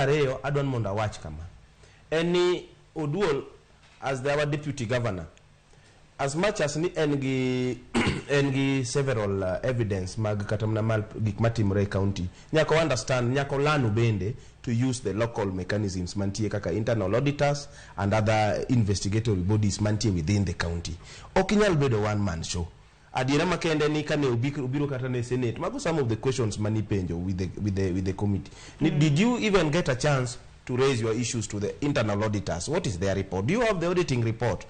Ariyo, adwa ni mondo awach kama. En ni Oduol as the, our deputy governor, as much as ni en gi several evidence mag kata mana mal gik matimore e county, nyaka o understand, nyaka olanu bende to use the local mechanisms mantie kaka internal auditors and other investigatory bodies mantie within the county. Ok inyal bedo one man show. Adiera makende ni kane obiro kata ne Senate, mago some of the questions manipenjo with the committee ni, did you even get a chance to raise your issues to the internal auditors? What is their report? Do you have the auditing report?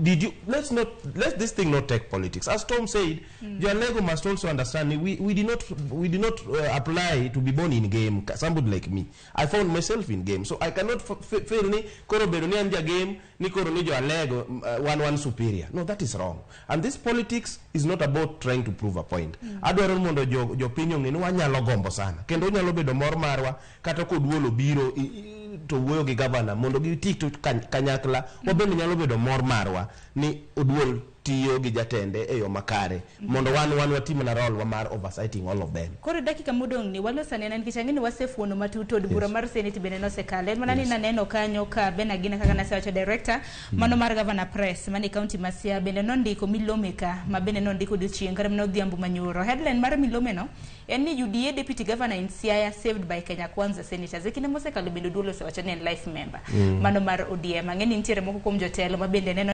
Did you Let's not, let this thing not take politics. As Tom said, Joalego must also understand we did not apply to be born in Gem. Somebody like me, I found myself in Gem, so I cannot feel ni koro bedo ni an ja Gem ni koro ni Joalego one superior. No, that is wrong, and this politics is not about trying to prove a point. Adwaro mondo jo jopiny ong'e ni wanyalo gombo sana kendo onyalo bedo mor marwa kata koduol obiro to wuoyo gi gavana mondo giti to kanyakla. Wabende nyalo bedo mor marwa ni Oduol tiyo gi jatende e yo makare mondo wan watim mana role wa mar oversighting all of them. Koro dakika modong' ni walos anena nikech ang'e ni wasefuono matut. Od bura mar Senate bende nosekalo. En mana ni naneno kanyo ka Ben Agina, kaka nasewacho, director mano mar Governor Press mane county ma Siaya, bende nondiko milome ka ma bende nondiko odiochieng' kata mana odhiambo manyoro. Headline mar milome no en ni "UDA deputy governor in Siaya saved by Kenya Kwanza senators". E kinde mosekalo bende Oduol osewacho ni en life member mano mar ODM. Ang'e ni nitiere moko kuom jotelo ma bende neno.